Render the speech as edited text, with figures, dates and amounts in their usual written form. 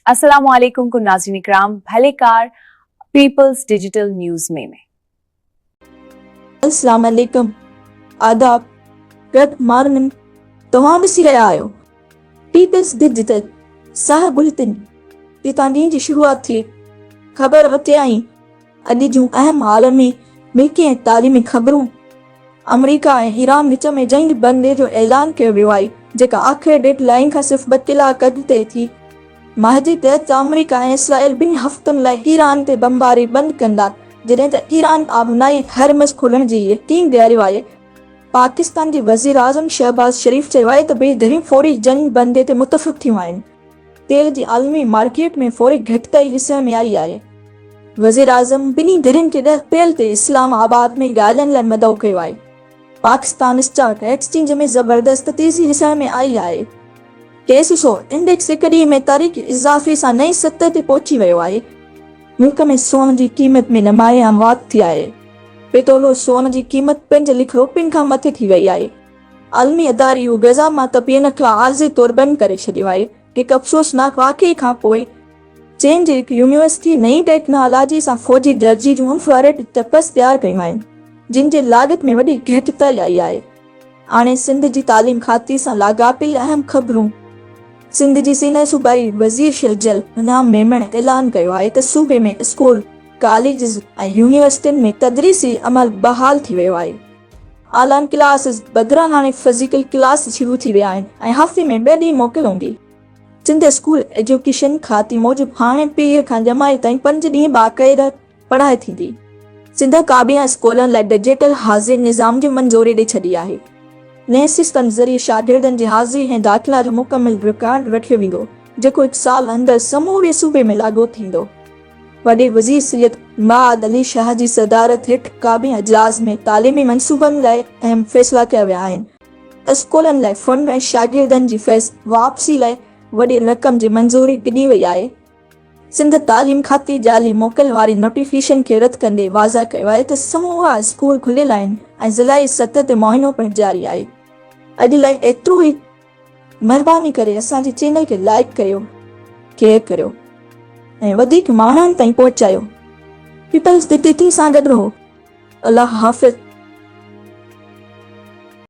السلام عليڪم ڪم ناظرين اڪرام ڀليڪار پيپلز ڊجيٽل نيوز ۾. السلام عليڪم آداب گڊ مارننگ توهان ڏسي رهيا آهيو پيپلز ڊجيٽل ساهه بليٽن جتان ڏينهن جي شروعات ٿئي خبر وتي ۽ اڄ جون اهم عالمي ملڪي ۽ تعليمي خبرون آمريڪا ۽ ايران وچ ۾ جنگ بندي جو اعلان ڪيو ويو آهي جيڪا آخري ڊيڊ لائين کان صرف ٻه ڪلاڪ اڳتي ٿي. معاهدي تحت آمريڪا ۽ اسرائيل ٻن هفتن لاء ايران تي بمباري بند ڪندا جڏهن ته ايران آبنائي هرمز کولڻ جي يقين ڏياريو آهي. پاڪستان جي وزيراعظم شهباز شريف چيو آهي ته ٻئي ڌريون فوري جنگ بندي تي متفق ٿيون آهن. تيل جي عالمي مارڪيٽ ۾ فوري گهٽتائي ڏسڻ ۾ آئي آهي. وزيراعظم ٻنهي ڌرين کي 10 اپريل تي اسلام آباد ۾ ڳالهين لاء مدعو ڪيو آهي. پاڪستان اسٽاڪ ايڪسچينج ۾ زبردست تيزي ڏسڻ ۾ آئي آهي. ڪيس سو انڊيڪس هڪ ڏينهن ۾ تاريخي اضافي سان نئين سطح تي پهچي ويو آهي. ملڪ ۾ سون جي قيمت ۾ نمايان واڌ ٿي آهي. في تولو سون جي قيمت پنج لک روپين کان مٿي ٿي وئي آهي. عالمي اداري اهو غزه مان تبين کي عارضي طور بند ڪري ڇڏيو آهي. هڪ افسوسناڪ واقعي کان پوء چين جي هڪ يونيورسٽي نئين ٽيڪنالاجي سان فوجي درجي جون انفراريڊ چپس تيار ڪيون آهن، جن جي لاڳت ۾ وڏي گهٽتائي آئي آهي. هاڻي سنڌ جي تعليم کاتي سان لاڳاپيل اهم خبرون. سنڌ جي سينئر صوبائي وزير شرجيل انعام ميمڻ اعلان ڪيو آهي ته صوبي ۾ اسڪول، ڪاليجز ۽ يونيورسٽين ۾ تدريسي عمل بحال ٿي ويو آهي. آن لائن ڪلاسز بدران هاڻي فزيڪل ڪلاس شروع ٿي ويا آهن ۽ هفتي ۾ ٻه ڏينهن موڪل هوندي. سنڌ اسڪول ايجوڪيشن کاتي موجب هاڻي پيهه کان جماعت تائين پنج ڏينهن باقاعده پڙهائي ٿيندي. سنڌ ڪابينا اسڪولن لاء ڊجيٽل حاضري نظام جي منظوري ڏئي ڇڏي آهي. نئين سسٽم ذريعي شاگردن جي حاضري ۽ داخلا جو مڪمل رڪارڊ رکيو ويندو، جيڪو هڪ سال اندر سموري صوبي ۾ لاڳو ٿيندو. وڏي وزير سيد مراد علي شاهه جي صدارت هيٺ ڪابينا اجلاس ۾ تعليمي منصوبن لاء اهم فيصلا ڪيا ويا آهن. اسڪولن لاء فنڊ ۽ شاگردن جي فيس واپسي لاء وڏي رقم جي منظوري ڏني وئي آهي. سنڌ تعليم کاتي جعلي موڪل واري نوٽيفڪيشن کي رد ڪندي واضح ڪيو آهي ته سمورا اسڪول کليل آهن ۽ ضلعي سطح تي معائنو پڻ جاري آهي. اڄ لاء ايترو ئي. مھرباني ڪري اسان جي چينل کي لائيڪ ڪريو شيئر ڪريو ۽ وڌيڪ ماڻھن تائين پهچايو پيپلز ڊگنيٽي سان گڏ رهو الله حافظ.